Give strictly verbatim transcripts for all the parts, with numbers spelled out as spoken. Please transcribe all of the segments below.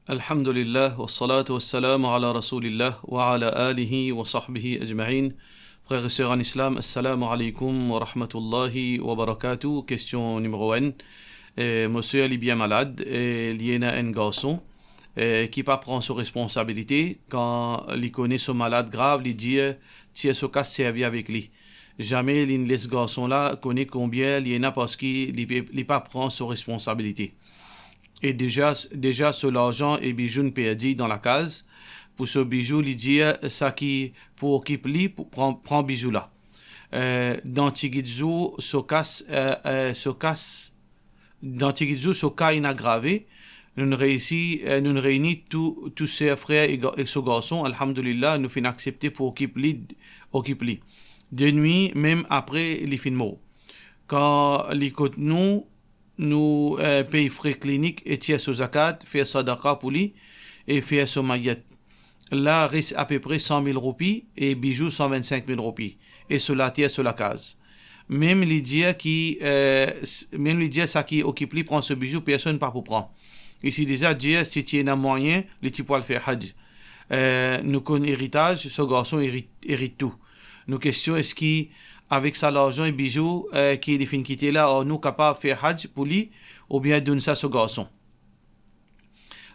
Alhamdulillah, wassalatu wassalamu ala Rasoulillah, wa ala alihi wa sahbihi ajma'in. Frères et sœurs en islam, assalamu alaikum wa rahmatullahi wa barakatuh. Kestion nimero enn. Eh, mo ser li bien malad, e li ena enn garson, eh, ki pa pran so responsabilite. Kan li kone so malad grav, li dir, eh, tir so kas, servi avek li. Zame li'nn les garson la kone konbien li ena, parski li pe, li pa pran so responsabilite. E deza, deza so larzan e bizou inn perdi dan lakaz. Pou so bizou, li dir, eh, seki pou okip li pou pran, pran bizou la. Eh, dan tigit zour so kas, eh, eh, so kas, dan tigit zour so ka inn agrave, nou'nn reisi, eh, nou'nn reini tou, tou ser, frer e ga-, e so garson, alhamdulillah, nou finn aksepte pou okip li, okip li. De nwi, mem apre li finn mor. Kan li kot nou, nou, eh, pey fre klinik e tir so zakat, fer sadaka pou li e fer so mayet. La res apepre san mil roupi e bizou san vinn-sink mil roupi e so later, so lakaz. Mem li dir ki, eh, s-, mem li dir seki okip li pran so bizou, personn pa pou pran. Li ti deza dir si ti ena mwayin, li ti pou al fer haj. Eh, nou konn eritaz, so garson erit, erit tou. Nou kestion, eski avek sa larzan e bizou, eh, ki li finn kite la, ar nou kapav fer haj pou li, oubien donn sa so garson?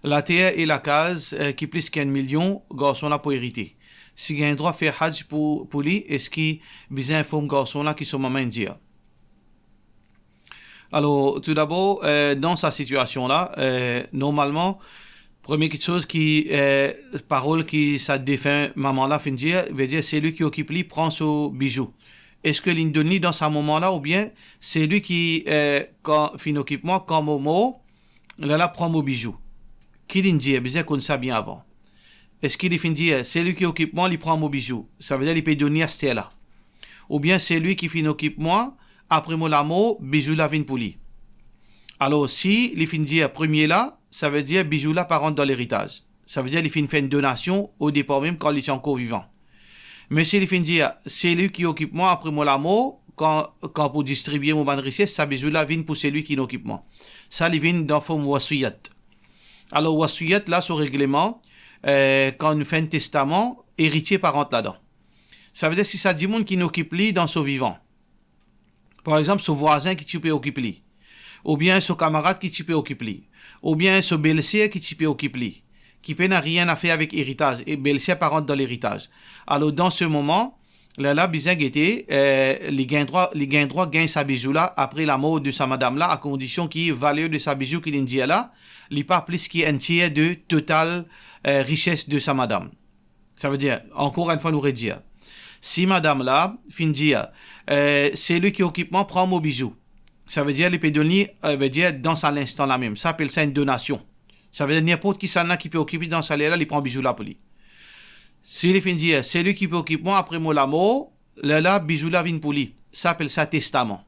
Later e lakaz, eh, ki plis ki enn milion, garson la pou erite. Si gagn drwa fer haj pou, pou li, eski bizin inform garson la ki so mama inn dir? Alor, toudabor, eh, dan sa sitiasion la, eh, normalman, premie kiksoz ki, eh, parol ki sa defin mama la finn dir, vedir seki okip li pran so bizou. Eski li'nn donn li dan sa moman la, oubien seki, eh, kan finn okip mwa, kan mo mor, lerla pran mo bizou? Ki li'nn dir? Bizin konn sa bien avan. Eski li finn dir, seki okip mwa, li pran mo bizou, savedir li pe donn li aster la? Oubien seki finn okip mwa, apre mo lamor, bizou la vinn pou li? Alor, si li finn dir premie la, savedir bizou la pa rant dan leritaz. Savedir li finn fer enn donasion o depar mem kan li ti ankor vivan. Me si li finn dir, seki okip mwa apre mo lamor, kan, kan pou distribie mo bann rises, sa bizou la vinn pou seki ki'nn okip mwa. Sa li vinn dan form wasiyat. Alor, wasiyat la, so regleman, eh, kan nou fer enn testaman, eritie pa rant ladan. Savedir si sa dimoun ki'nn okip li dan so vivan, par exanp, so vwazin ki ti pe okip li, oubien so kamarad ki ti pe okip li, oubien so belser ki ti pe okip li, ki pena nanye a fer avek eritaz, e belser pa rant dan leritaz. Alor, dan se moman, lerla bizin gete, eh, li gagn drwa, li gagn drwa gagn sa bizou la apre lamor de sa madam la, a kondision ki valer de sa bizou ki li'nn dir la, li pa plis ki enn tier de total, eh, rises de sa madam. Savedir, ankor enn fwa nou redir, si madam la finn dir, eh, seki okip mwa pran mo bizou, savedir li pe donn li, eh, vedir dan sa linstan la mem. Sa apel sa enn donasion. Savedir ninport kisannla ki pe okip li dan sa ler la, li pran bizou la pou li. Si li finn dir, seki pe okip mwa apre mo lamor, lerla bizou la vinn pou li. Sa apel sa testaman.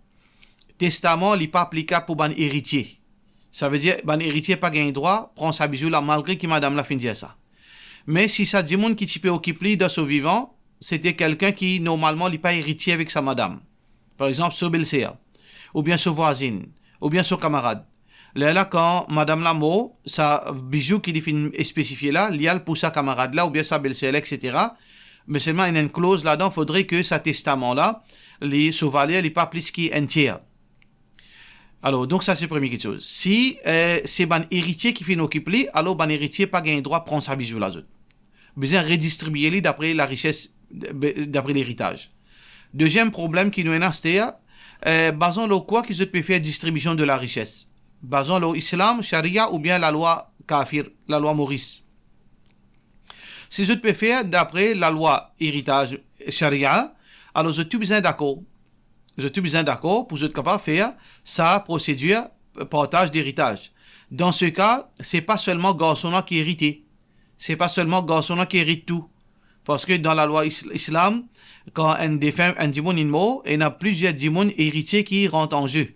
Testaman, li pa aplikab pou bann eritie. Savedir, bann eritie pa gagn drwa pran sa bizou la, malgre ki madam la finn dir sa. Me si sa dimoun ki ti pe okip li dan so vivan, se ti kelkenn ki, normalman, li pa eritie avek sa madam, par exanp, so belser, oubien so vwazinn, oubien so kamarad, lerla kan madam la mor, sa bizou ki li finn spesifie la, li al pou sa kamarad la, oubien sa belser la, et cetera. Me selman, ena enn kloz ladan, fodre ki sa testaman la, li, so valer, li pa plis ki enn tier. Alor, donk sa se premie kiksoz. Si, eh, se bann eritie ki finn okip li, alor bann eritie pa gagn drwa pran sa bizou la zot. Bizin redistribie li dapre larises, dapre leritaz. Deziem problem ki nou ena aster, eh, bazan lor kwa ki zot pe fer distribision de larises? Bazan lor Islam, Sharia oubien lalwa kafir, lalwa Moris? Si zot pe fer dapre lalwa eritaz Sharia, alor zot tou bizin dakor. Zot tou bizin dakor pou zot kapav fer sa prosedir partaz deritaz. Dan se ka, se pa selman garson la ki erite. Se pa selman garson la ki erit tou. Parski dan lalwa is-, Islam, kan enn defin, enn dimoun inn mor, ena plizier dimoun eritie ki rant an ze.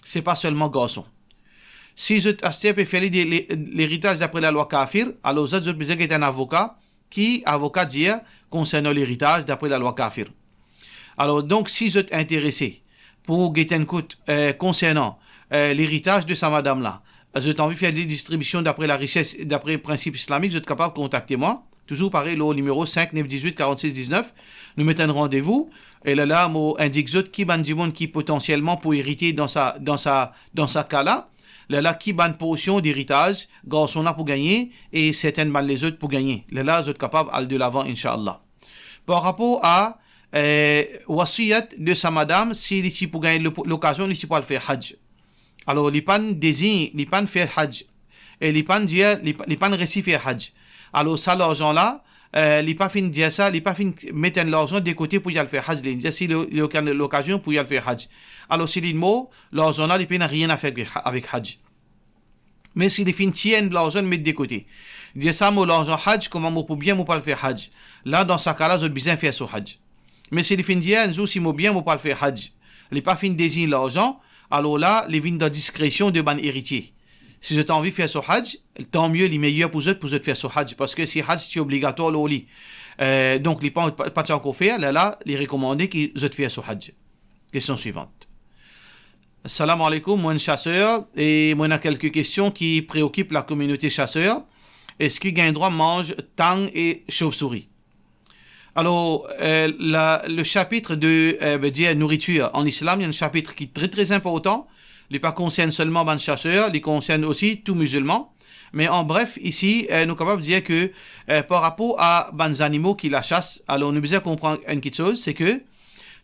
Se pa selman garson. Si zot aster pe fer li de, le, leritaz dapre lalwa kafir, alor zot, zot bizin get enn avoka, ki avoka dir konsernan leritaz dapre lalwa kafir. Alor, donk, si zot interese pou get enn kout, eh, konsernan, eh, leritaz de sa madam la, zot anvi fer li distribision dapre larises, dapre prinsip islamik, zot kapav kontakte mwa. Touzour parey lor nimero sink nef diz-wit karant-sis diz-nef. Nou met enn randevou. E lerla mo indik zot ki bann dimoun ki potansielman pou erite dan sa, dan sa, dan sa ka la. Lerla ki bann porsion deritaz garson la pou gagne e sertin bann lezot pou gagne. Lerla zot kapav al delavan, inshallah. Par rapor a, eh, wasiyat de sa madam, si li ti pou gagn lo-, lokazion, li ti pou al fer Hadj. Alor, li pa'nn dezign, li pa'nn fer Hadj. E li pa'nn dir, li pa, li pa'nn resi fer Hadj. Alor, sa larzan la, eh, li pa finn dir sa, li pa finn met enn larzan de kote pou li al fer Hadj. Li dir, si lo-, loka-, lokazion pou li al fer Hadj. Alor, si li mor, larzan la, li pena nanye a fer avek, avek Hadj. Me si li finn tir enn larzan, met de kote. Dir sa, mo larzan Hadj, kouma mo pou bien, mo pou al fer Hadj. La, dan sa ka la, zot bizin fer so Hadj. Me si li finn dir, enn zour, si mo bien, mo pou al fer Hadj. Li pa finn dezign larzan, alor la, li vinn dan diskresion de bann eritie. Si zot anvi fer so Hadj, tan mie, li meyer pou zot, pou zot fer so Hadj. Parski si Hadj ti obligatwar lor li, eh, donk li pa, pa, pa ti ankor fer, lerla, li rekomande ki zot fer so Hadj. Kestion swivant. Salam aleykoum, mo enn chaser e mo ena kelke kestion ki preokip lakominote chaser. Eski gagn drwa manz tang e sovsouri? Alor, eh, la, le sapit de, eh, vedir nouritir an islam, li enn sapit ki tre, tre inportan. Li pa konsern selman bann chaser, li konsern osi tou mizilman. Me an bref, isi, eh, nou kapav dir ke, eh, par rapor a bann zanimo ki lachas, alor nou bizin konpran enn kiksoz, se ke,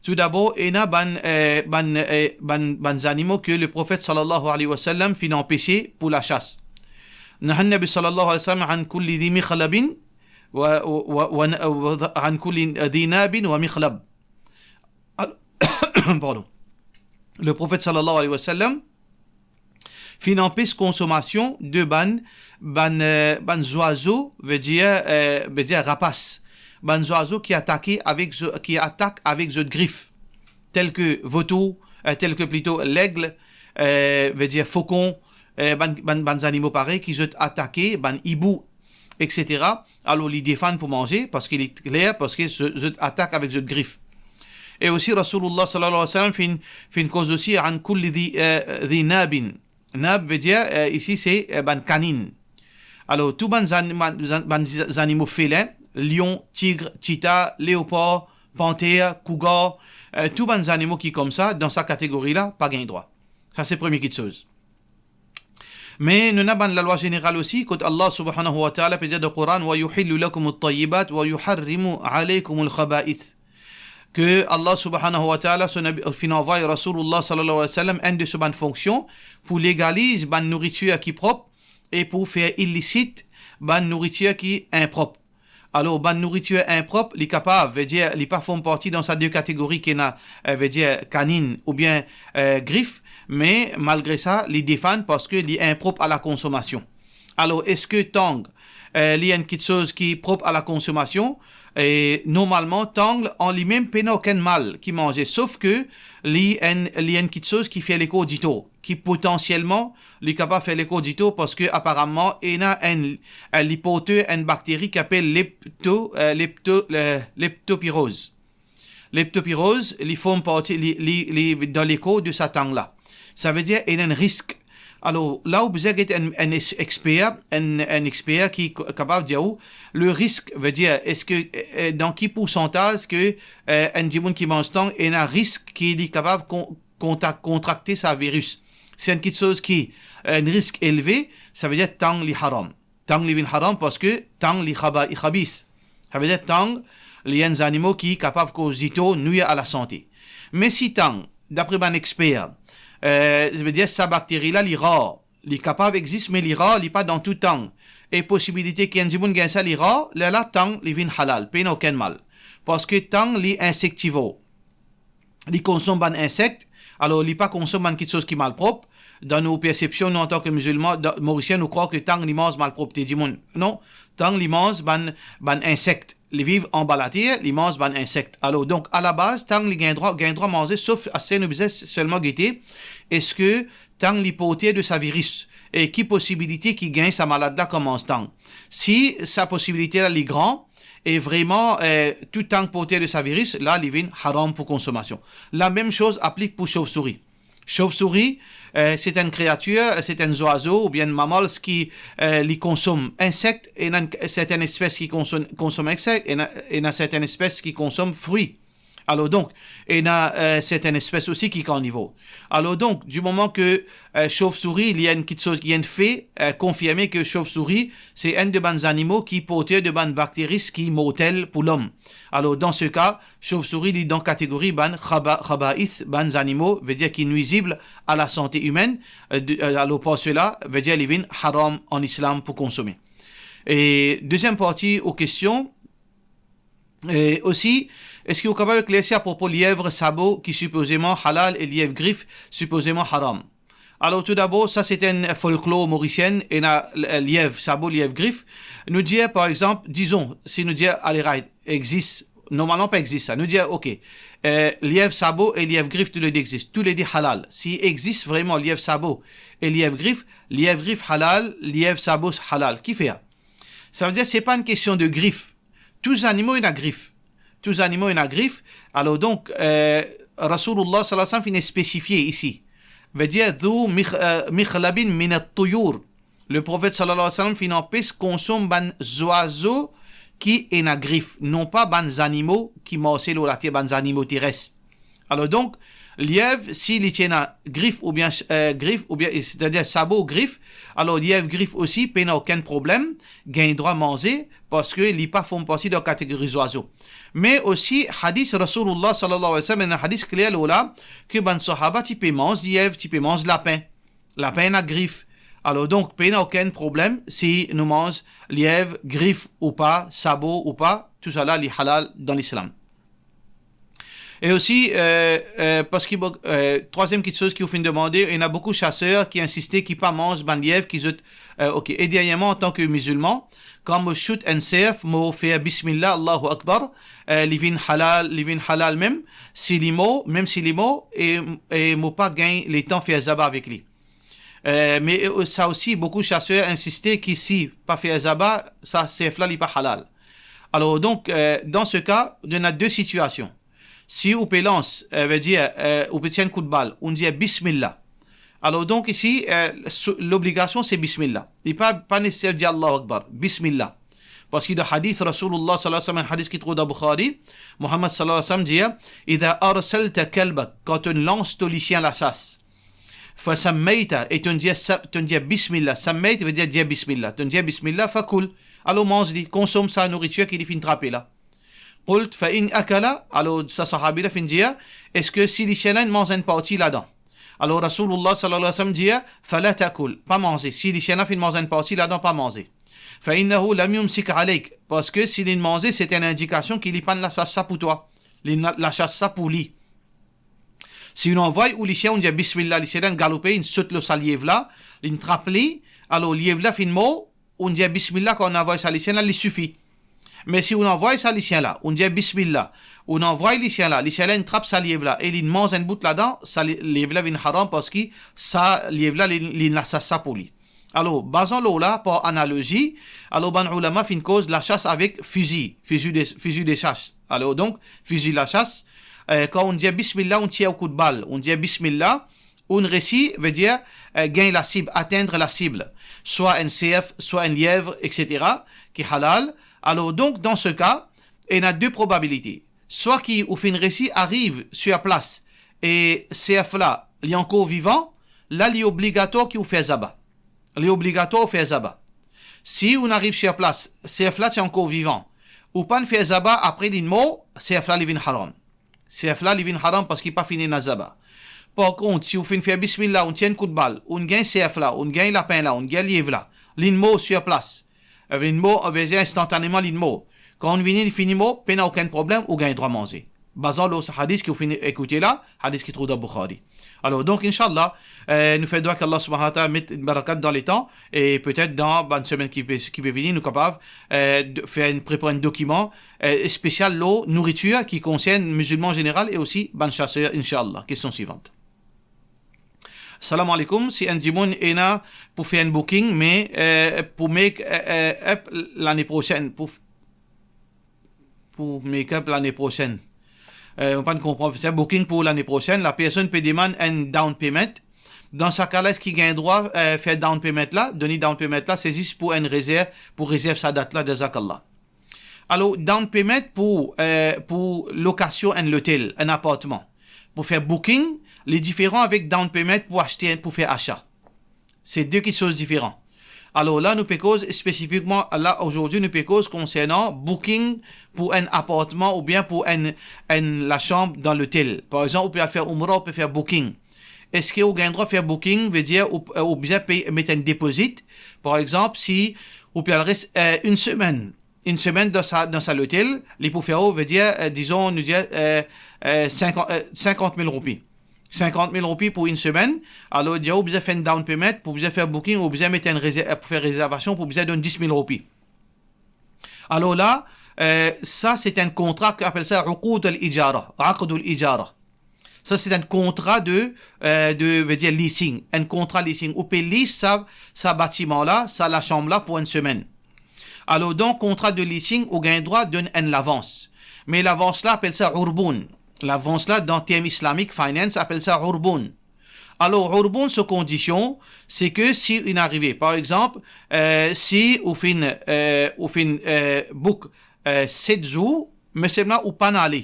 toudabor, ena bann, eh, bann, eh, bann, bann zanimo ke Leprofet sallallahu alayhi wa sallam finn anpese pou lachas. Naha Nabi sallallahu alayhi wa sallam an kulli dhi mikhlabin wa, wa, wa, wa, wa an kulli dhi nabin wa mikhlab. Al-, pardon. Leprofet sallallahu alayhi wa sallam finn anpes konsomasion de bann, bann, eh, bann zwazo, vedir, eh, vedir rapas. Bann zwazo ki atake avek zo-, ki atak avek zot grif, tel ke votour, eh, tel ke plito laigle, eh, vedir fokon, eh, bann, bann, bann zanimo parey ki zot atake, bann ibou, et cetera. Alor, li defann pou manze, parski li kler, parski zo-, zot atak avek zot grif. E osi, Rasoulullah sallallahu alayhi wa sallam finn, finn koz osi an kulli dhi, eh, dhi nabin. Nab vedir, eh, isi, se, eh, bann kanin. Alor, tou bann zan-, bann zan-, bann z-, zanimo felin, lion, tig, tita, leopar, panter, kougar, eh, tou bann zanimo ki koumsa, dan sa kategori la, pa gagn drwa. Sa, se premie kiksoz. Me nou ena bann lalwa zeneral osi, kot Allah subhanahu wa ta'ala pe dir dan Koran, "Wa yuhillu lakum at-tayyibat wa yuharrimu alaykum al-khaba'ith." Ke Allah subhanahu wa ta'ala, so Nabi, finn anvway Rasoulullah sallallahu alayhi wa sallam, enn de so bann fonksion, pou legaliz bann nouritir ki prop e pou fer ilisit bann nouritir ki inprop. Alor, bann nouritir inprop, li kapav, vedir, li pa form parti dan sa de kategori ki ena, eh, vedir, kanin oubien, eh, grif, me malgre sa, li defann parski li inprop a la konsomasion. Alor, eski tang, eh, li enn kiksoz ki prop a la konsomasion? E normalman, tang an limem pena okenn mal ki manze, sof ke li enn, li enn kiksoz ki fer lekor ditor, ki potansielman li kapav fer lekor ditor, parski aparaman ena enn, eh, li porte enn bakteri ki apel lepto-, eh, lepto-, eh, leptospiroz. Leptospiroz, li form parti, li, li, li dan lekor de sa tang la. Savedir, ena enn risk. Alor, la ou bizin get enn, enn es-, exper, enn, enn exper ki k-, kapav dir ou, le risk, vedir, eski, eh, eh, dan ki poursantaz ke, eh, enn dimoun ki manz tang, ena risk ki li kapav kon-, kontak-, kontrakte sa viris. Si enn kiksoz ki, eh, enn risk elve, savedir tang li haram. Tang li vinn haram parski tang li khaba-, khabis. Savedir tang li enn zanimo ki kapav koz ditor, nwir a lasante. Me si tang, dapre bann exper, eh, savedir sa bakteri la, li rar. Li kapav exis, me li rar, li pa dan tou tang. E posibilite ki enn dimoun gagn sa, li rar, lerla tang li vinn halal, pena okenn mal. Parski tang li insektivor. Li konsom bann insek, alor li pa konsom bann kiksoz ki malprop. Dan nou persepsion, nou antan ke mizilman, dan, Morisien, nou krwar ke tang li manz malpropte dimoun. Non, tang li manz bann, bann insek. Li viv anba later, li manz bann insek. Alor, donk, alabaz, tang li gagn drwa, gagn drwa manze, sof ase nou bizin selman gete, eski tang li porter de sa viris? E ki posibilite ki gagn sa malad la kan manz tang? Si sa posibilite la li gran, e vreman, eh, tou tang porter de sa viris, la, li vinn haram pou konsomasion. Lamem soz aplik pou sovsouri. Sovsouri, Eh, se enn kreatir, se enn zwazo oubien enn mamal ki, eh, li konsom insek, ena enn, sertenn espes ki konsom, konsom insek, ena, ena sertenn espes ki konsom frwi. Alor donk, ena, eh, sertenn espes osi ki karnivor. Alor donk, di moman ke, eh, sovsouri, li enn kiksoz, li enn fe, eh, konfirme ke sovsouri, se enn de bann zanimo ki porter de bann bakteri ki mortel pou lom. Alor, dan se ka, sovsouri, li dan kategori bann khaba-, khaba'ith, bann zanimo, vedir ki nwizib a lasante imenn, eh, de, eh, alor par sela, vedir li vinn haram an islam pou konsome. E deziem parti ou kestion, e osi, eski ou kapav eklersi apropo liev sabo ki sipozeman halal e liev grif sipozeman haram? Alor, toudabor, sa se enn folklor morisien, ena l-, liev sabo, liev grif. Nou dir, par exanp, dizon, si nou dir, ale, right, exis, normalman pa exis sa. Nou dir, ok, eh, liev sabo e liev grif, toulede exis, toulede halal. Si exis vreman liev sabo e liev grif, liev grif halal, liev sabo halal. Kifer? Savedir, se pa enn kestion de grif. Tou zanimo ena grif. Tou zanimo ena grif. Alor donk, eh, Rasoulullah sallallahu alayhi wa sallam finn spesifie isi. Vedir, dhu mikh-, eh, mikhlabin min at-tuyur. Leprofet sallallahu alayhi wa sallam finn anpes konsom bann zwazo ki ena grif, non pa bann zanimo ki marse lor later, bann zanimo teres. Alor donk, liev, si li ti ena grif oubien, eh, grif oubien, setadir sabo grif, alor liev grif osi pena okenn problem, gagn drwa manze, parski li pa form parti dan kategori zwazo. Me osi, hadis Rasoulullah sallallahu alayhi wa sallam, ena hadis kler lor la, ke bann sahaba ti pe manz liev, ti pe manz lapin. Lapin ena grif. Alor donk, pena okenn problem si nou manz liev, grif ou pa, sabo ou pa, tousala li halal dan lislam. E osi, eh, eh, parski, bon, eh, trwaziem kiksoz ki ou finn demande, ena boukou saser ki insiste ki pa manz bann liev ki zot, eh, ok. E dernierman, antan ke mizilman, kan mo shoot enn serf, mo fer bismillah, Allahu Akbar, eh, li vinn halal, li vinn halal mem si li mor, mem si li mor, e, e mo pa gagn letan fer zaba avek li. Eh, me, eh, sa osi, boukou saser insiste ki si pa fer zaba, sa serf la, li pa halal. Alor donk, eh, dan se ka, ena de sitiasion. Si ou pe lans, eh, vedir, eh, ou pe tir enn kout bal, ou dir bismillah. Alor donk isi, eh, so-, lobligasion se bismillah. Li pa, pa neseser dir Allahu Akbar, bismillah. Parski dan hadis Rasoulullah sallallahu alayhi wa sallam, enn hadis ki trouv dan Bukhari, Muhammad sallallahu alayhi wa sallam dir, "Idha arsalta kalbak", kan to lans to lisien lasas, "fa sammayta", e to dir sa-, to dir bismillah, sammayta vedir dir bismillah, to dir bismillah, "fakul", alor manz li, konsom sa nouritir ki li finn trape la. Qult, "Fa in akala", alor sa sahabi la finn dir, "Eski si lisien la inn manz enn parti ladan?" Alor Rasoulullah sallallahu alayhi wa sallam dir, "Fala takul", pa manze. Si lisien la finn manz enn parti ladan, pa manze. "Fa innahu lam yumsik alayk", parski si linn manze, se enn indikasion ki li pa'nn lasas sa pou twa. Linn lasas sa pou li. Si ou anvoy ou lisien, ou dir bismillah, lisien la inn galope, inn sot lor sa liev la, linn trap li, alor liev la finn mor, ou dir bismillah kan ou anvoy sa lisien la, li sifi. Me si ou anvoy sa lisien la, ou dir bismillah, ou anvoy lisien la, lisien la inn trap sa liev la, e linn manz enn bout ladan, sa li-, liev la vinn haram, parski sa liev la, li, linn lasas sa pou li. Alor, bazan lor la, par analozi, alor bann oulama finn koz lasas avek fizi, fizi de, fizi de sas. Alor donk, fizi lasas, eh, kan ou dir bismillah, ou tir ou kout bal, ou dir bismillah, ou resi, vedir, eh, gagn lasib, atinn lasib, swa enn serf, swa enn liev, et cetera, ki halal. Alor donk, dan se ka, ena de probabilite. Swa ki ou finn resi ariv sir plas e serf la, li ankor vivan, la li obligatwar ki ou fer zaba. Li obligatwar ou fer zaba. Si ou ariv sir plas, serf la ti ankor vivan, ou pa'nn fer zaba, apre linn mor, serf la li vinn haram. Serf la li vinn haram parski pa finn ena zaba. Par kont, si ou finn fer bismillah, ou tir enn kout bal, ou gagn serf la, ou gagn lapin la, ou gagn liev la, linn mor sir plas, eh, linn mor, eh, vedir instantaneman linn mor. Kan ou vini, li fini mor, pena okenn problem, ou gagn drwa manze. Bazan lor sa hadis ki ou finn ekoute la, hadis ki trouv dan Bukhari. Alor donk, inshallah, eh, nou fer dwa ki Allah subhanahu wa ta'ala met barakat dan letan, e petet dan bann semenn ki pe, ki pe vini, nou kapav, eh, de, fer enn, prepar enn dokiman, eh, spesial lor nouritir ki konsern mizilman zeneral e osi bann saser, inshallah. Kestion swivant. Salam alaikum, si enn dimoun ena pou fer enn booking, me, eh, pou make, eh, eh, up lane prosenn, pou f-, pou make up lane prosenn. Eh, mo pa'nn konpran, se booking pou lane prosenn, lapersonn pe demann enn down payment, Dan sa ka la, eski gagn drwa, eh, fer down payment la? Donn li down payment la, se zis pou enn rezerv, pou rezerv sa dat la, jazakallah. Alor, down payment pou, eh, pou lokasion enn lotel, enn apartman, pou fer booking, li diferan avek down payment pou aste, pou fer asa. Se de kiksoz diferan. Alor la, nou pe koz spesifikman, la, azordi, nou pe koz konsernan booking pou enn apartman oubien pou enn, enn lasam dan lotel. Par exanp, ou pe al fer Umrah, ou pe fer booking. Eski ou gagn drwa fer booking, vedir ou, ou bizin pey, met enn depozit? Par exanp, si ou pe al res, eh, enn semenn, enn semenn dan sa, dan sa lotel, li pou fer ou, vedir, eh, dizon, nou dir, eh, eh, sinkant, eh, sinkant mil roupi. Sinkant mil roupi pou enn semenn, alor dir ou bizin fer enn down payment, pou bizin fer booking, ou bizin met enn rezer-, eh, pou fer rezervasion, pou bizin donn dis mil roupi. Alor la, eh, sa se enn kontra ki apel sa uqud al-ijara, aqd al-ijara. Sa se enn kontra de, eh, de, vedir leasing, enn kontra leasing. Ou pe lease sa, sa batiman la, sa lasam la pou enn semenn. Alor, dan kontra de leasing, ou gagn drwa donn enn lavans. Me lavans la, apel sa urboun. Lavans la, dan term islamik, finance, apel sa urboun. Alor, urboun, so kondision, se ke si inn arive, par exanp, eh, si ou finn, eh, ou finn, eh, book, eh, set zour, me selman ou pa'nn ale.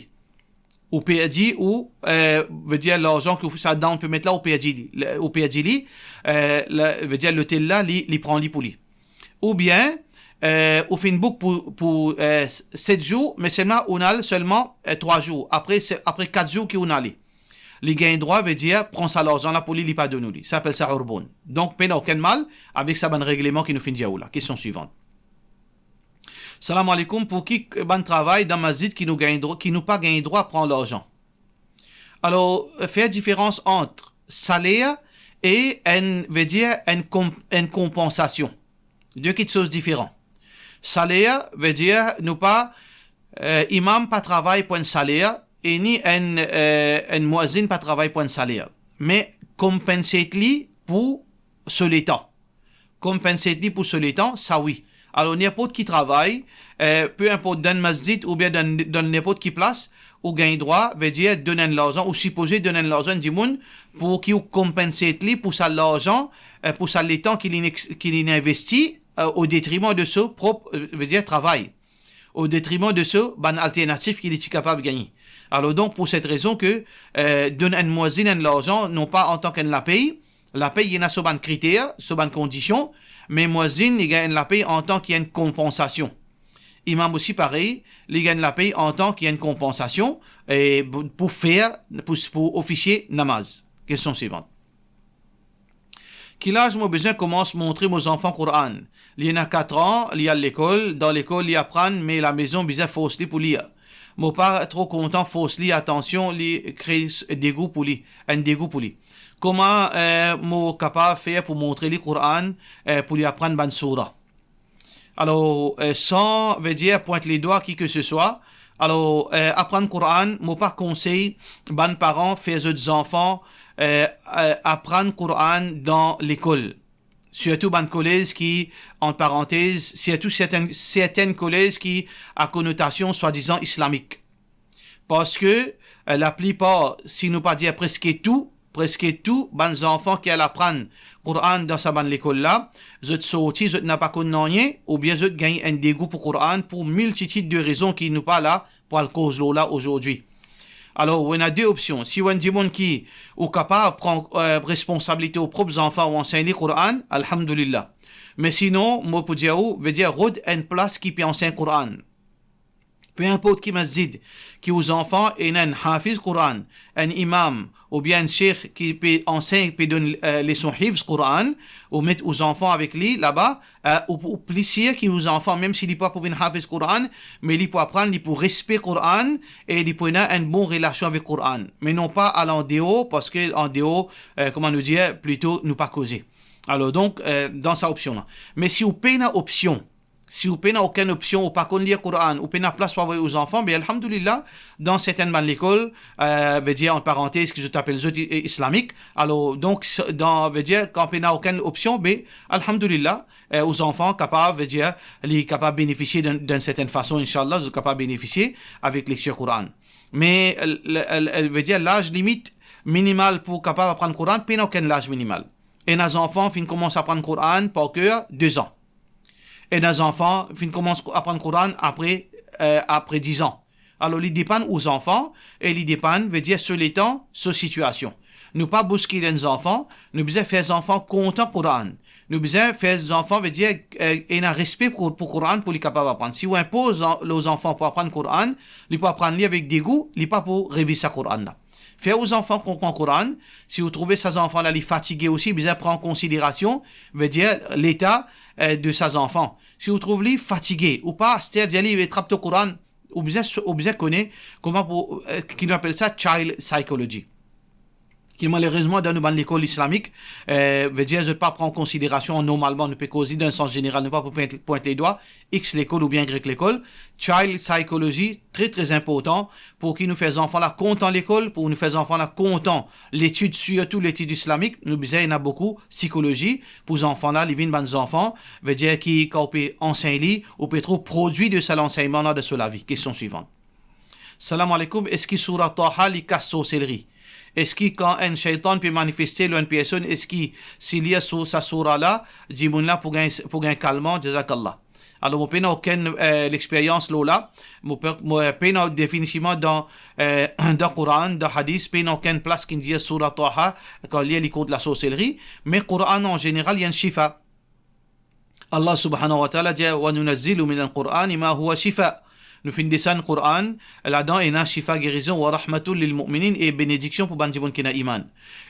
Ou perdi ou, eh, vedir larzan ki ou, sa down payment la, ou perdi li, le, ou perdi li, eh, la, vedir lotel la, li, li pran li pou li. Oubien, eh, ou finn book pou, pou, eh, set zour, me selman ou'nn al selman, eh, trwa zour. Apre, se, apre kat zour ki ou'nn ale. Li gagn drwa, vedir, pran sa larzan la pou li, li pa donn ou li. Sa apel sa urboun. Donk, pena okenn mal avek sa bann regleman ki nou finn dir ou la. Kestion swivan. Salam aleykoum, pou ki bann travay dan masjid ki nou gagn drwa, ki nou pa gagn drwa pran larzan? Alor, fer diferans ant saler e enn, vedir enn konp-, enn konpansasion. De kiksoz diferan. Saler, vedir nou pa, eh, imam pa travay pou enn saler, e ni enn, eh, enn muazzin pa travay pou enn saler. Me compensate li pou so letan. Compensate li pou so letan, sa wi. Alor, ninport ki travay, eh, pe inport dan masjid oubien dan, dan ninport ki plas, ou gagn drwa, vedir donn enn larzan, ou sipoze donn enn larzan dimoun pou ki ou compensate li pou sa larzan, eh, pou sa letan ki li, ki li investi, eh, o detriman de so prop, eh, vedir travay. O detriman de so bann alternatif ki li ti kapav gagne. Alor donk, pou set rezon ke, eh, donn enn muazzin enn larzan, non pa antan ki enn lapey, lapey, li ena so bann kriter, so bann kondision, me muazzin, li gagn enn lapey antan ki enn konpansasion. Imam osi parey, li gagn lapey antan ki enn konpansasion, e pou, pou fer, pou, pou ofisie namaz. Kestion swivan. Ki laz mo bizin koumans montre mo zanfan Koran? Li ena kat an, li al lekol, dan lekol li aprann, me lamezon bizin fors li pou lir. Mo pa tro kontan fors li, atansion, li kre s-, degou pou li, enn degou pou li. Kouma, eh, mo kapav fer pou montre li Koran, eh, pou li aprann bann soura? Alor, eh, san, vedir, pwint ledwa ki ke se swa. Alor, eh, aprann Koran, mo pa konsey bann paran fer zot zanfan, eh, eh, aprann Koran dan lekol. Sirtou bann kolez ki, ant parantez, sirtou sertin, sertin kolez ki a konotasion swadizan islamik. Parski, eh, laplipar, si nou pa dir preske tou, preske tou bann zanfan ki al aprann Koran dan sa bann lekol la, zot sorti, zot napa konn nanye, oubien zot gagn enn degou pou Koran pou miltitid de rezon ki nou pa la pou al koz lor la azordi. Alor, ou ena de opsion. Si ou enn dimoun ki ou kapav pran, eh, responsabilite ou prop zanfan, ou ansegn li Koran, alhamdulillah. Me sinon, mo pou dir ou, vedir rod enn plas ki pe ansegn Koran. Pe inport ki masjid ki ou zanfan ena enn hafiz Koran, enn imam, oubien enn sheikh ki pe ansegn, pe donn, eh, leson hifz Koran, ou met ou zanfan avek li laba, eh, ou, ou pli sir ki ou zanfan, mem si li pa pou vinn hafiz Koran, me li pou aprann, li pou respe Koran, e li pou ena enn bon relasion avek Koran. Me non pa al andeor, parski andeor, eh, kouma nou dir, plito nou pa koze. Alor donk, eh, dan sa opsion la. Me si ou pena opsion, si ou pena okenn opsion, ou pa konn lir Koran, ou pena plas pou avoy ou zanfan, be alhamdulillah, dan sertin bann lekol, eh, vedir, ant parantez, ki zot apel zot i-, islamik. Alor donk, s-, dan, vedir, kan pena okenn opsion, be alhamdulillah, eh, ou zanfan kapav, vedir, li kapav benefisie dan, dan sertin fason, inshallah, zot kapav benefisie avek lektir Koran. Me, eh, le, le, le, vedir, laz limit, minimal pou kapav aprann Koran, pena okenn laz minimal. Ena zanfan finn koumans aprann Koran par ker de zan. Ena zanfan finn koumans aprann Koran apre, eh, apre diz an. Alor, li depann ou zanfan e li depann, vedir, so letan, so sitiasion. Nou pa bouskil enn zanfan, nou bizin fer zanfan kontan Koran. Nou bizin fer zanfan, vedir, eh, ena respe pou, pou Koran pou li kapav aprann. Si ou inpoz zan-, lor zanfan pou aprann Koran, li pou aprann li avek degou, li pa pou reviz sa Koran la. Fer ou zanfan konpran Koran, si ou trouve sa zanfan la li fatige osi, bizin pran konsiderasion, vedir, leta, eh, de sa zanfan. Si ou trouv li fatige, ou pa aster dir li, "Trap to Koran," ou bizin, ou bizin kone kouma pou, eh, ki nou apel sa child psychology. Ki malerezman dan nou bann lekol islamik, eh, vedir zot pa pran konsiderasion normalman, nou pe koz li dan sans zeneral, nou pa pou pwint, pwint ledwa, X lekol oubien Y lekol. Child psychology, tre, tre inportan, pou ki nou fer zanfan la kontan lekol, pou nou fer zanfan la kontan letid, sirtou letid islamik, nou bizin ena boukou psikolozi, pou zanfan la, li vinn bann zanfan, vedir ki kan ou pe ansegn li, ou pe trouv prodwi de sa lansegnman la dan so lavi. Kestion swivan. Salam aleikoum, eski soura Taha li kas sorselri? Eski kan enn seytan pe manifeste lor enn personn, eski si lir sou sa soura la, dimoun la pou gagn, pou gagn kalman? Jazakallah. Alor, mo pena okenn, eh, lexperyans lor la. Mo pe, mo, eh, pena definitivman dan, eh, dan Koran, dan hadis, pena okenn plas ki dir soura Taha, kan lir li kont lasorselri. Me Koran an zeneral, li enn shifa. Allah subhanahu wa ta'ala dir, "Wa nunazzilu minal Qur'ani ma huwa shifa." Nou finn desann Koran, ladan ena shifa, gerizon, "wa rahmatul lil mu'minin", e benediksion pou bann dimoun ki ena iman.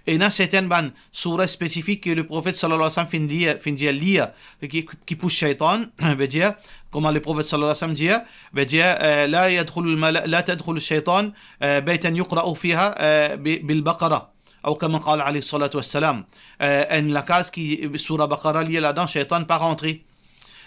Ena sertin bann soura spesifik ki le Profet sallallahu alayhi wa sallam finn dir, finn dir lir, ki, ki pous seytan, vedir, kouma le Profet sallallahu alayhi wa sallam dir, vedir, eh, "La yadkhulul mala-, la tadkhulu shaytan, eh, baytan yuqra'u fiha, eh, bi-, bil Baqara." Aw kama qala alayhi salatu wassalam. Eh, enn lakaz ki soura Baqara li ladan, seytan pa rantre.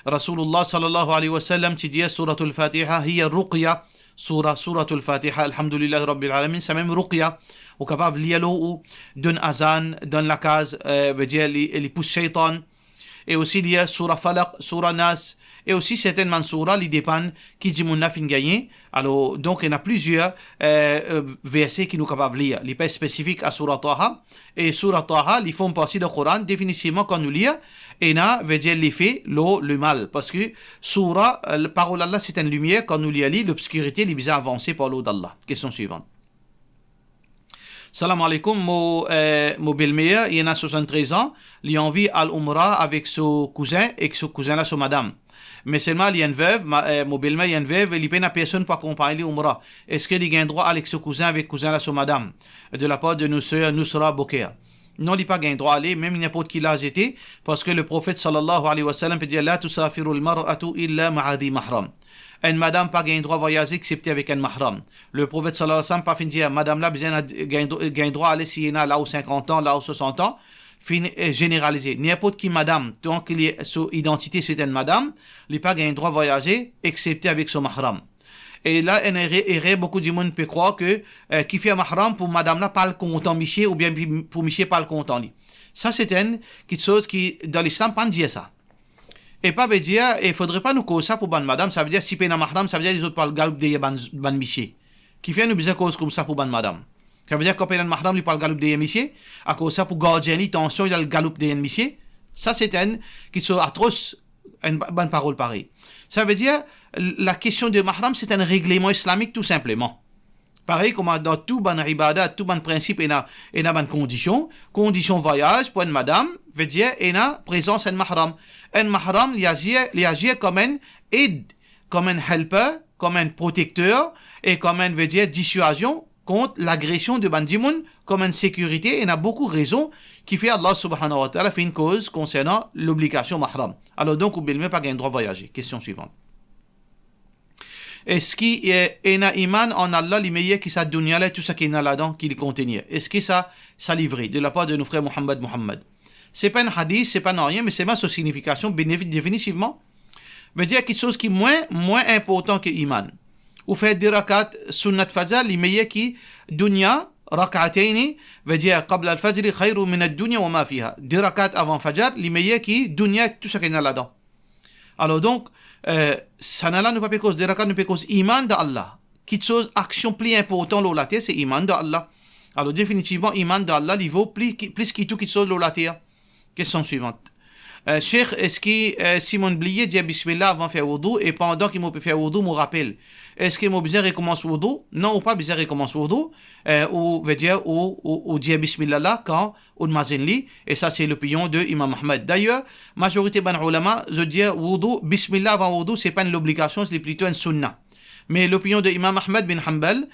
Rasoulullah sallallahu alayhi wa sallam ti dir, "Souratul Fatiha hiya ruqya." Soura, Souratul Fatiha, alhamdulillahi rabbil alamin, sa mem ruqya. Ou kapav lir lor ou, dan azan, dan lakaz, eh, vedir li, li pous seytan. E osi lir soura Falaq, soura Nas, e osi sertin bann soura, li depann ki dimoun la finn gagne. Alor, donk, ena plizier, eh, eh, verse ki nou kapav lir. Li pa spesifik a soura Taha. E soura Taha, li form parti dan Koran, definitivman, kan nou lir, ena, vedir, lefe lor lemal. Parski soura, eh, parol Allah, se enn limier, kan nou lir li, lobskirite, li bizin avanse par lord Allah. Kestion swivan. Salam aleikoum, mo, eh, mo belmer, li ena swasanntrez an, li anvi al Umra avek so kouzin, ek so kouzin la so madam. Me selman li enn vev, ma, eh, mo belmer li enn vev, e li pena personn pou akonpagn li Umra. Eski li gagn drwa al ek so kouzin, avek kouzin la so madam, de la par de nou ser Nusra Boker? Non, li pa gagn drwa ale, mem ninport ki laz ete, parski le Profet sallallahu alayhi wa sallam pe dir, "La tusafirul mar'atu illa ma'a dhi mahram." Enn madam pa gagn drwa vwayaze eksepte avek enn mahram. Le Profet sallallahu alayhi wa sallam pa finn dir, madam la bizin gagn, gagn drwa ale si ena la ou sinkant an, la ou swasant an, finn, eh, zeneralize. Ninport ki madam, tanki li, so idantite se enn madam, li pa gagn drwa vwayaze eksepte avek so mahram. E la, enn erer, erer, boukou dimoun pe krwar ke, eh, kifer mahram pou madam la pa al kontan misie oubien pou, pou misie pa al kontan li. Sa se enn kiksoz ki, dan Lislam, pa dir sa. E pa vedir, e fodre pa nou koz sa pou bann madam, savedir si pena mahram, savedir zot pou al galoup deryer bann, bann misie. Kifer nou bizin koz koumsa pou bann madam? Savedir kan pena mahram, li pou al galoup deryer misie, akoz sa pou gardien li, tansion, li al galoup deryer misie. Sa se enn kiksoz atros, enn ba-, bann parol parey. Savedir, la kestion de mahram, se enn regleman islamik tou sinpleman. Parey kouma dan tou bann ibadat, tou bann prinsip, ena, ena bann kondision. Kondision vwayaz pou enn madam, vedir ena prezans enn mahram. Enn mahram, li azir, li azir kom enn ed, kom enn helper, kom enn protekter, e kom enn, vedir, diswazion kont lagresion de bann dimoun, kom enn sekirite. Ena boukou rezon kifer Allah subhanahu wa ta'ala finn koz konsernan lobligasion mahram. Alor donk, ou belmer pa gagn drwa vwayaze. Kestion swivan. Eski, eh, ena iman an Allah li meyer ki sa dunia la, tou seki ena ladan, ki li kontenir? Eski sa, sa li vre, de la par de nou frer Muhammad Muhammad? Se pa enn hadis, se pa nanye, me selman so signifikasion, bene-, definitivman, vedir kiksoz ki mwin, mwin inportan ki iman. Ou fer de rakat sunnat fajr, li meyer ki dunia, rak'atayni, vedir qabla al-fajri khayrun min ad-dunya wa ma fiha. De rakat avan fajr, li meyer ki dunia ek tou seki ena ladan. Alor donk, eh, sannla nou pa pe koz de rakat, nou pe koz iman dan Allah. Kiksoz, aksion pli inportan lor later, se iman dan Allah. Alor, definitivman, iman dan Allah, li vo pli ki, plis ki tou kiksoz lor later. Kestion swivant. Eh, Sheikh, eski, eh, si mo'nn bliye dir bismillah avan fer woudou e pandan ki mo pe fer woudou mo rapel, eski mo bizin rekoumans woudou? Non, ou pa bizin rekoumans woudou. Eh, ou, vedir, ou, ou, ou dir bismillah la kan ou mazinn li, e sa se lopinion de Imam Ahmad. Dayer, mazorite bann oulama, zot dir woudou, bismillah avan woudou, se pa enn lobligasion, se plito enn sunna. Me lopinion de Imam Ahmad bin Hanbal,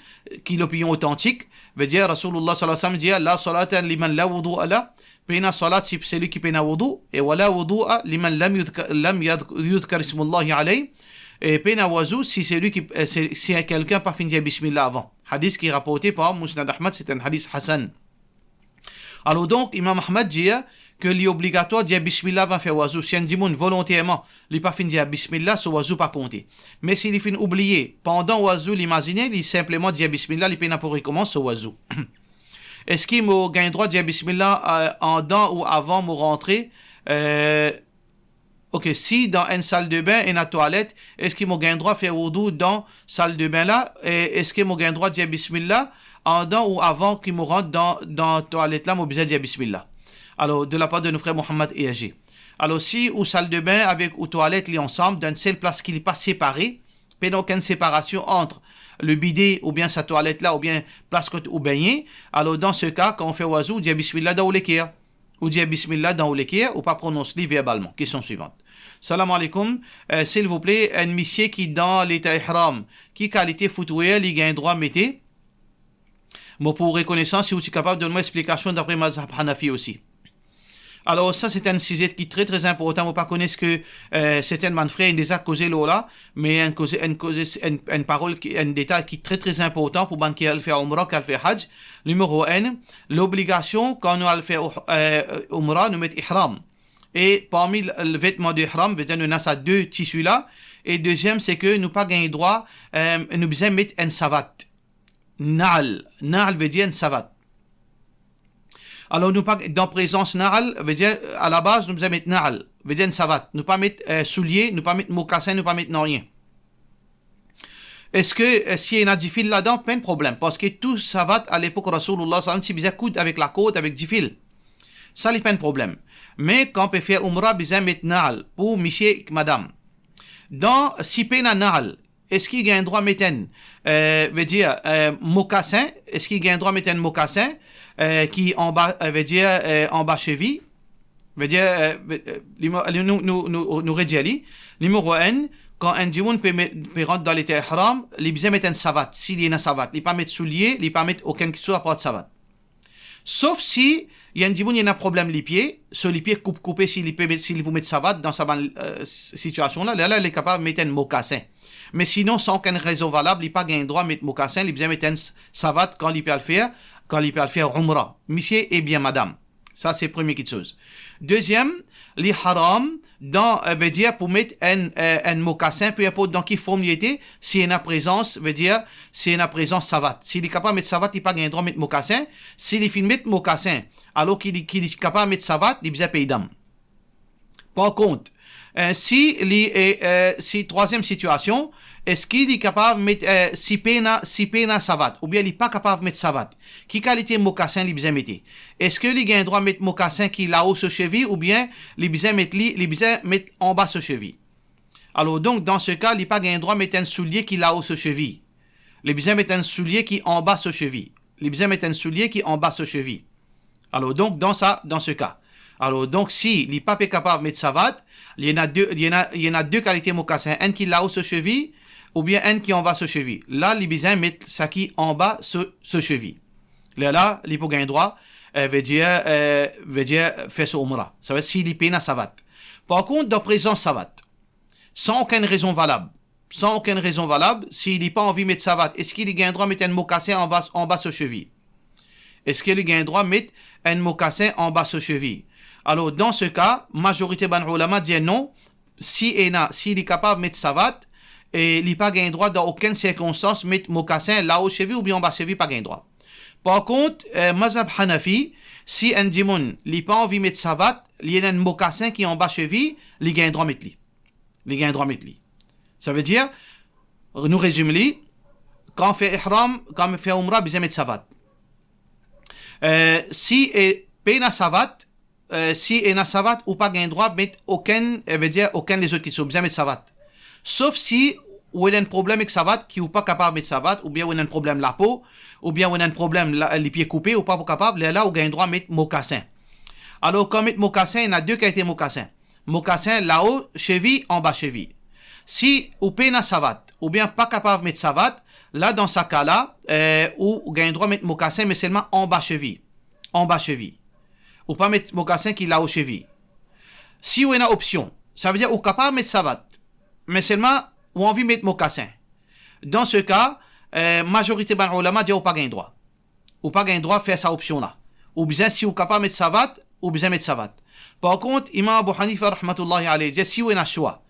ki lopinion otantik, vedir Rasoulullah sallallahu alayhi wa sallam dir, "La salata liman la wudu'a lah", pena salat si seli ki pena woudou, e "Wa la wudu'a liman lam yudhka-, lam yadh-, yudhkar ismullahi alayh", e pena wazou si seli ki, eh, si, si kelkenn pa finn dir bismillah avan. Hadis ki raporte par Musnad Ahmad, se enn hadis hasan. Alor donk, Imam Ahmad dir ke li obligatwar dir bismillah avan fer wazou. Si enn dimoun volonterman li pa finn dir bismillah, so wazou pa konte. Me si li finn oubliye, pandan wazou li mazinn, li sinpleman dir bismillah, li pena pou rekoumans so wazou. Eski mo gagn drwa dir bismillah, eh, andan ou avan mo rantre, eh, Ok, si dan enn saldebin ena twalet, eski mo gagn drwa fer woudou dan saldebin la? E eski mo gagn drwa dir bismillah andan ou avan ki mo rant dan, dan twalet la, mo bizin dir bismillah? Alor, de lapar de nou frer Mohammad Hergé. Alor, si ou saldebin avek ou twalet li ansam, dan enn sel plas ki li pa separe, pena okenn separasion ant le bide oubien sa twalet la, oubien plas kot ou begne, alor dan se ka, kan ou fer wazou, ou dir bismillah dan ou leker. Ou dir bismillah dan ou leker, ou pa pronons li verbalman. Kestion swivant. Salam aleykoum. Eh, silvouple, enn misie ki dan leta ihram, ki kalite footwear li gagn drwa mete? Mo pou rekonesan si ou ti kapav donn mwa explikasion dapre mazhab Hanafi osi. Alor, sa se enn size ki tre, tre inportan. Mo pa kone eski, eh, sertin bann frer inn deza koze lor la, me enn koze, enn koze, enn, enn parol ki, enn detay ki tre, tre inportan pou bann ki al fer Umra, ki al fer Haj. Nimero enn, lobligasion kan nou al fer, eh, Umra, nou met ihram. E parmi l-, l-, vetman de ihram, vedir nou ena sa de tisi la. E deziem, se ke nou pa gagn drwa, eh, nou bizin met enn savat. Na'l. Na'l vedir enn savat. Alor, nou pa, dan prezans na'l, vedir, alabaz, nou bizin met na'l, vedir enn savat. Nou pa met, eh, soulie, nou pa met mokasin, nou pa met nanye. Eski, eh, si ena difil ladan, pa enn problem, parski tou savat, alepok Rasoulillah sallam, ti bizin koud avek lakord, avek difil. Sa, li pa enn problem. Me kan pe fer Umra, bizin met na'l pou misie ek madam. Dan, si pena na'l, eski gagn drwa met enn, eh, vedir, eh, mokasin, eski gagn drwa met enn mokasin, eh, ki anba, eh, vedir, eh, anba sevi? Vedir, eh, ve-, eh, li mo-, li, nou, nou, nou, nou redir li. Nimero enn, kan enn dimoun pe met, pe rant dan leta ihram, li bizin met enn savat, si li ena savat. Li pa met soulie, li pa met okenn kiksoz apar savat. Sof si, enn dimoun ena problem lipie, so lipie koup, koupe, si li pe met, si li pou met savat dan sa bann, eh, s-, sitiasion la, lerla li kapav met enn mokasin. Me sinon, san okenn rezon valab, li pa gagn drwa met mokasin, li bizin met enn s-, savat kan li pe al fer, kan li pe al fer Umra. Misie ebien madam. Sa se premie kiksoz. Deziem, li haram dan, eh, vedir pou met enn, eh, enn mokasin, pe inport dan ki form li ete, si ena prezans, vedir, si ena prezans savat. Si li kapav met savat, li pa gagn drwa met mokasin. Si li finn met mokasin, alor ki li, ki li kapav met savat, li bizin pey dam. Par kont, eh, si li, eh, eh, si trwaziem sitiasion, eski li kapav met, eh, si pena, si pena savat, oubien li pa kapav met savat, ki kalite mokasin li bizin mete? Eski li gagn drwa met mokasin ki lao so sevi, oubien li bizin met li, li bizin met anba so sevi? Alor donk, dan se ka, li pa gagn drwa met enn soulie ki lao so sevi. Li bizin met enn soulie ki anba so sevi. Li bizin met enn soulie ki anba so sevi. Alor donk, dan sa, dan se ka. Alor donk, si li pa pe kapav met savat, li ena de, li ena, li ena de kalite mokasin, enn ki lao so sevi, oubien enn ki anba so sevi. La, li bizin met sa ki anba so, so sevi. Lerla, li pou gagn drwa, eh, vedir, eh, vedir fer so Umra. Savedir si li pena savat. Par kont, dan prezans savat, san okenn rezon valab, san okenn rezon valab, si li pa anvi met savat, eski li gagn drwa met enn mokasin anba, anba so sevi? Eski li gagn drwa met enn mokasin anba so sevi? Alor, dan se ka, mazorite bann oulama dir non, si ena, si li kapav met savat, e li pa gagn drwa dan okenn sirkonstans met mokasin lao sevi oubien anba sevi, pa gagn drwa. Par kont, eh, mazhab Hanafi, si enn dimoun, li pa anvi met savat, li ena enn mokasin ki anba sevi, li gagn drwa met li. Li gagn drwa met li. Savedir, nou rezim li, kan fer ihram, kan fer Umra, bizin met savat. Eh, si e pena savat, eh, si ena savat, ou pa gagn drwa met okenn, eh, vedir okenn lezot kiksoz, ou bizin met savat. Sof si ou ena enn problem ek savat, ki ou pa kapav met savat, oubien ou ena enn problem lapo, oubien ou ena enn problem la, lipie koupe, ou pa pou kapav, lerla ou gagn drwa met mokasin. Alor, kan met mokasin, ena de kalite mokasin. Mokasin lao sevi, anba sevi. Si ou pena savat, oubien pa kapav met savat, la, dan sa ka la, eh, ou gagn drwa met mokasin, me selman anba sevi. Anba sevi. Ou pa met mokasin ki lao sevi. Si ou ena opsion, savedir ou kapav met savat, me selman ou anvi met mokasin. Dan se ka, eh, mazorite bann oulama dir ou pa gagn drwa. Ou pa gagn drwa fer sa opsion la. Ou bizin, si ou kapav met savat, ou bizin met savat. Par kont, Imam Abu Hanifa rahmatullahi alayh dir, si ou ena swa,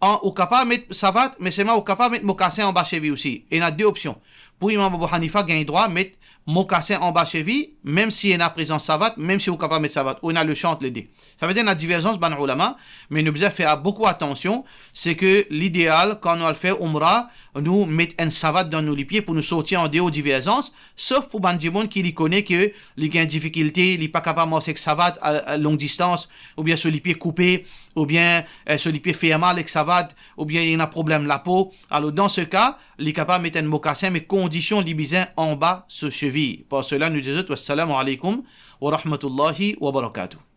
an, ou kapav met savat, me selman ou kapav met mokasin anba sevi osi. Ena de opsion. Pou Imam Abu Hanifa, gagn drwa met mokasin anba sevi, mem si ena prezans savat, mem si ou kapav met savat, ou ena le swa ant le de. Savedir ena diverzans bann oulama, me nou bizin fer boukou atansion, se ke lideal, kan nou al fer oumra, nou met enn savat dan nou lipie pou nou sorti andeor diverzans, sof pou bann dimoun ki li kone ke li gagn difikilte, li pa kapav mars ek savat a, a long distans, oubien so lipie koupe, oubien, eh, so lipie fer mal ek savat, oubien li ena problem lapo. Alor, dan se ka, li kapav met enn mokasin, me kondision li bizin anba so sevi. Par sela, nou dir zot, wassalamu alaykum wa rahmatullahi wa barakatuh.